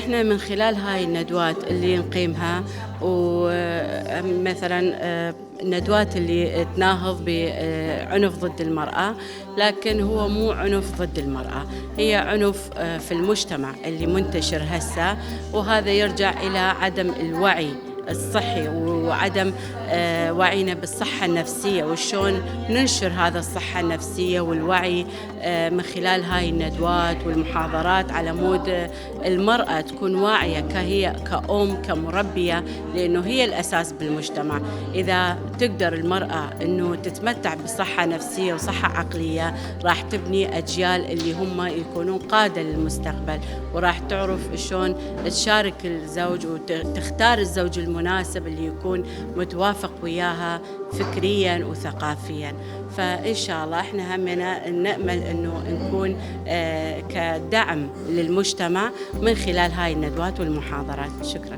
احنا من خلال هاي الندوات اللي نقيمها، ومثلا الندوات اللي تناهض بعنف ضد المرأة، لكن هو مو عنف ضد المرأة، هي عنف في المجتمع اللي منتشر هسه، وهذا يرجع إلى عدم الوعي الصحي وعدم وعينا بالصحة النفسية، وشون ننشر هذا الصحة النفسية والوعي من خلال هاي الندوات والمحاضرات، على مود المرأة تكون واعية كهي كأم كمربية، لأنه هي الأساس بالمجتمع. إذا تقدر المرأة أنه تتمتع بصحة نفسية وصحة عقلية، راح تبني أجيال اللي هم يكونون قادة للمستقبل، وراح تعرف شلون تشارك الزوج وتختار الزوج المناسب اللي يكون متوافق وياها فكريا وثقافيا. فإن شاء الله إحنا همنا نأمل أنه نكون كدعم للمجتمع من خلال هاي الندوات والمحاضرات. شكرا.